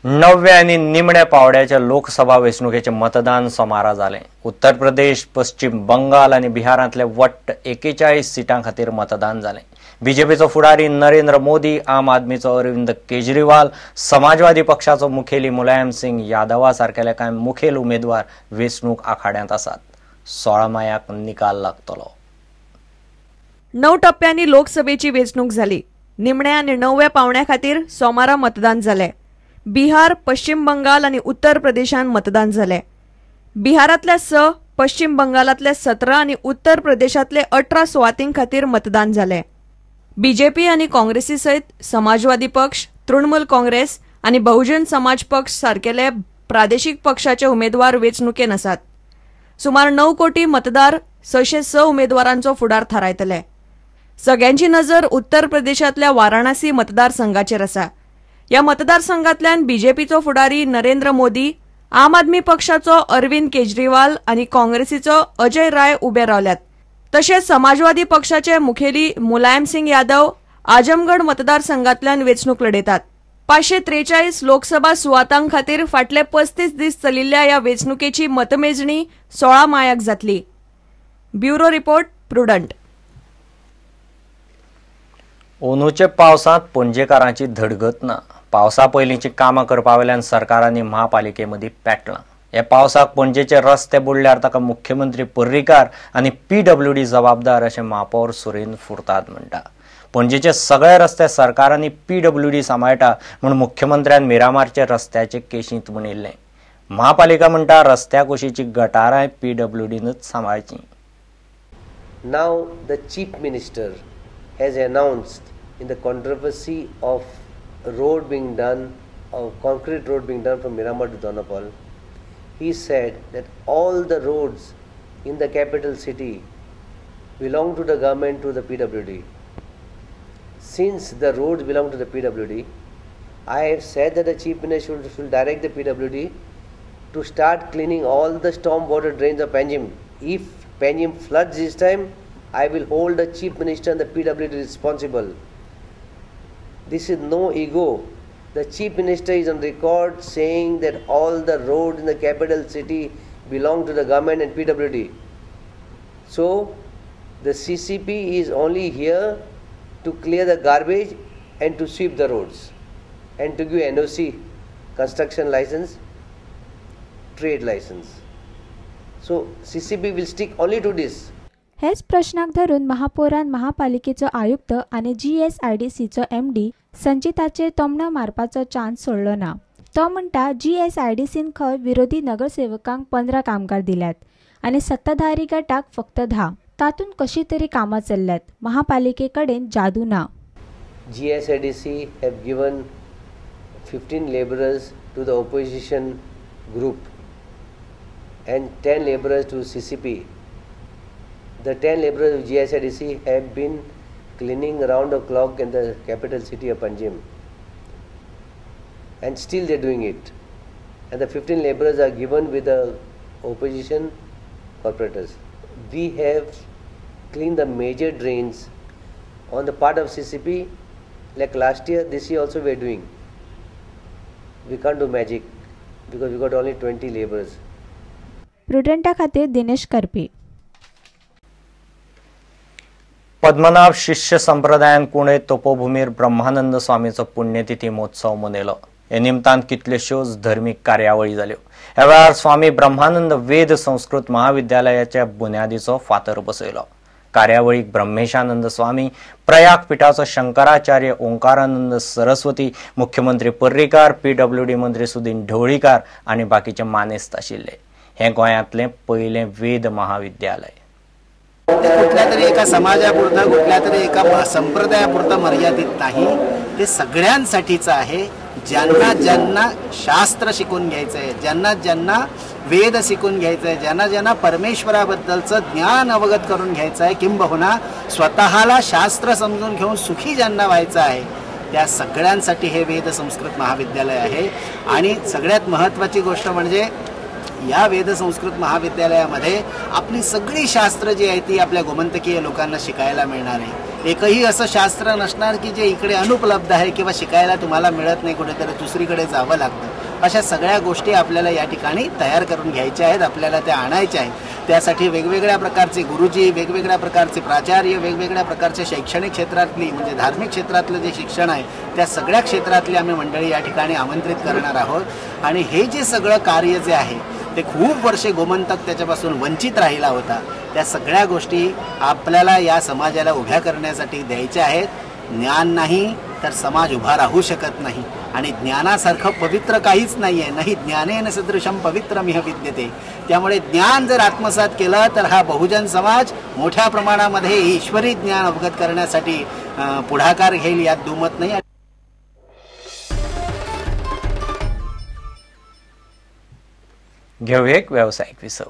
नव्या आनी निमण्या पावड्याच्या लोकसभा वेंचणुकेचें मतदान सोमारा जालें. उत्तर प्रदेश, पश्चिम बंगाल आनी बिहारांतले वट्ट 41 सिटां खातीर मतदान जालें. बीजेपीचो फुडारी नरेंद्र मोदी, आम आदमीचो अरविंद केजरीवाल, समाजवादी पक्षाचो मुखेली मुलायम सिंग यादवा सारकेले कांय मुखेल उमेदवार वेंचणूक आखाड्यांत आसात. 16 मायाक निकाल लागतलो. 9 टप्प्यांनी लोकसभेची वेंचणूक जाली. निमण्या आनी णवव्या पावण्या खातीर सोमारा मतदान जालें. बिहार, पश्चिम बंगाल आनी उत्तर प्रदेशांत मतदान जालें. बिहारांतल्या 6, पश्चिम बंगालांतल्या 17 आनी उत्तर प्रदेशांतले 18 सुवातीं खातीर मतदान जालें. बीजेपी आनी काँग्रेसी सयत समाजवादी पक्ष, तृणमूल काँग्रेस आनी बहुजन समाज पक्ष सारकेले प्रादेशीक पक्षाचे उमेदवार वेंचणुकेन आसात. सुमार 9 कोटी मतदार 606 उमेदवारांचो फुडार थारायतले. सगळ्यांची नजर उत्तर प्रदेशांतल्या वाराणसी मतदारसंघाचेर आसा. ह्या मतदारसंघांतल्यान बीजेपीचो फुडारी नरेंद्र मोदी, आम आदमी पक्षाचो अरविंद केजरीवाल आनी काँग्रेसीचो अजय राय उबे रावल्यात. तशेंच समाजवादी पक्षाचे मुखेली मुलायम सिंग यादव आजमगड मतदारसंघांतल्यान वेंचणूक लढयतात. 543 लोकसभा सुवातां खातीर फाटले 35 दीस चलिल्ल्या ह्या वेंचणुकेची मतमेजणी 16 मायाक जातली. Bureau report, Prudent. ओनूचे पावसांत पणजेकारांची धडगत ना. पावसा पयलींची कामां करपा वेल्यान सरकारांनी महापालिके मदीं पेटलां. ह्या पावसाक पणजेचे रस्ते बुडल्यार ताका मुख्यमंत्री पर्रीकार आनी पीडब्ल्यूडी जबाबदार अशें महापौर सुरेंद्र फुर्ताद म्हणटा. पणजेचे सगळे रस्ते सरकारांनी पीडब्ल्यूडी सांबाळटा म्हूण मुख्यमंत्र्यान मिरामारचे रस्त्याचे केशींत म्हणिल्लें. महापालिका म्हणटा रस्त्या कुशीची गटारांय पीडब्ल्यूडीनच सांबाळची. Now the chief minister has announced in the controversy of road being done, of concrete road being done from Miramar to Dona Paula, he said that all the roads in the capital city belong to the government, to the PWD. Since the roads belong to the PWD, I have said that the Chief Minister should direct the PWD to start cleaning all the storm water drains of Panjim. If Panjim floods this time, I will hold the Chief Minister and the PWD responsible. This is no ego. The Chief Minister is on record saying that all the roads in the capital city belong to the government and PWD. So, the CCP is only here to clear the garbage and to sweep the roads and to give NOC, construction license, trade license. So, CCP will stick only to this. हेच प्रश्नाक धरून महापौरान महापालिकेचो आयुक्त आनी जीएसआयडीसीचो MD संचिताचेर तोमणो मारपाचो chance सोडलो ना. तो म्हणटा जीएसआयडीसीन खंय विरोधी नगरसेवकांक 15 कामगार दिल्यात आनी सत्ताधारी गटाक फक्त 10. तातूंत कशी तरी कामां चल्ल्यात. महापालिके कडेन जादू ना. GSIDC have given 15 labourers to the opposition group and 10 labourers to CCP. The 10 laborers of GSIDC have been cleaning round the clock in the capital city of Panjim, and still they are doing it. And the 15 laborers are given with the opposition corporators. We have cleaned the major drains on the part of CCP, like last year, this year also we are doing. We can't do magic because we got only 20 laborers. प्रुडंटा खातीर दिनेश करपी. पद्मनाभ शिष्य संप्रदायान कुणे तपोभूमीर ब्रह्मानंद स्वामीचो पुण्यतिथी महोत्सव मनयलो. हे निमतान कितल्योश्योच धर्मीक कार्यावळी जाल्यो. ह्या वेळार स्वामी ब्रह्मानंद वेद संस्कृत महाविद्यालयाच्या बुन्यादीचो फातर बसयलो. कार्यावळीक ब्रह्मेशानंद स्वामी, प्रयाग पिठाचो शंकराचार्य ओंकारानंद सरस्वती, मुख्यमंत्री पर्रीकार, पीडब्ल्यूडी मंत्री सुदीन ढवळीकार आनी बाकीचे मानेस्त आशिल्ले. हें गोंयांतलें पयलें वेद महाविद्यालय. कुठल्या तरी एका समाजापुरतं, कुठल्या तरी एका संप्रदायापुरतं मर्यादित नाही, ते सगळ्यांसाठीचं आहे. ज्यांना ज्यांना शास्त्र शिकून घ्यायचं आहे, ज्यांना ज्यांना वेद शिकून घ्यायचं आहे, ज्यांना ज्यांना परमेश्वराबद्दलचं ज्ञान अवगत करून घ्यायचं आहे, किंबहुना स्वतःला शास्त्र समजून घेऊन सुखी ज्यांना व्हायचं आहे, त्या सगळ्यांसाठी हे वेद संस्कृत महाविद्यालय आहे. आणि सगळ्यात महत्त्वाची गोष्ट म्हणजे या वेद संस्कृत महाविद्यालयामध्ये आपली सगळी शास्त्र जी आहे ती आपल्या गोमंतकीय लोकांना शिकायला मिळणार आहे. एकही असं शास्त्र नसणार की जे इकडे अनुपलब्ध आहे किंवा शिकायला तुम्हाला मिळत नाही, कुठेतरी दुसरीकडे जावं लागतं. अशा सगळ्या गोष्टी आपल्याला या ठिकाणी तयार करून घ्यायच्या आहेत, आपल्याला त्या आणायच्या आहेत. त्यासाठी वेगवेगळ्या प्रकारचे गुरुजी, वेगवेगळ्या प्रकारचे प्राचार्य, वेगवेगळ्या प्रकारचे शैक्षणिक क्षेत्रातली म्हणजे धार्मिक क्षेत्रातलं जे शिक्षण आहे त्या सगळ्या क्षेत्रातली आम्ही मंडळी या ठिकाणी आमंत्रित करणार आहोत. आणि हे जे सगळं कार्य जे आहे ते खूप वर्षे गोमंतक त्याच्यापासून वंचित राहिला होता, त्या सगळ्या गोष्टी आपल्याला या समाजाला उभ्या करण्यासाठी द्यायच्या आहेत. ज्ञान नाही तर समाज उभा राहू शकत नाही आणि ज्ञानासारखं पवित्र काहीच नाही आहे. नाही ज्ञानेन सदृशम पवित्रमिह विद्यते. त्यामुळे ज्ञान जर आत्मसात केलं तर हा बहुजन समाज मोठ्या प्रमाणामध्ये ईश्वरी ज्ञान अवगत करण्यासाठी पुढाकार घेईल यात दुमत नाही. घेऊ एक व्यावसायिक विसव.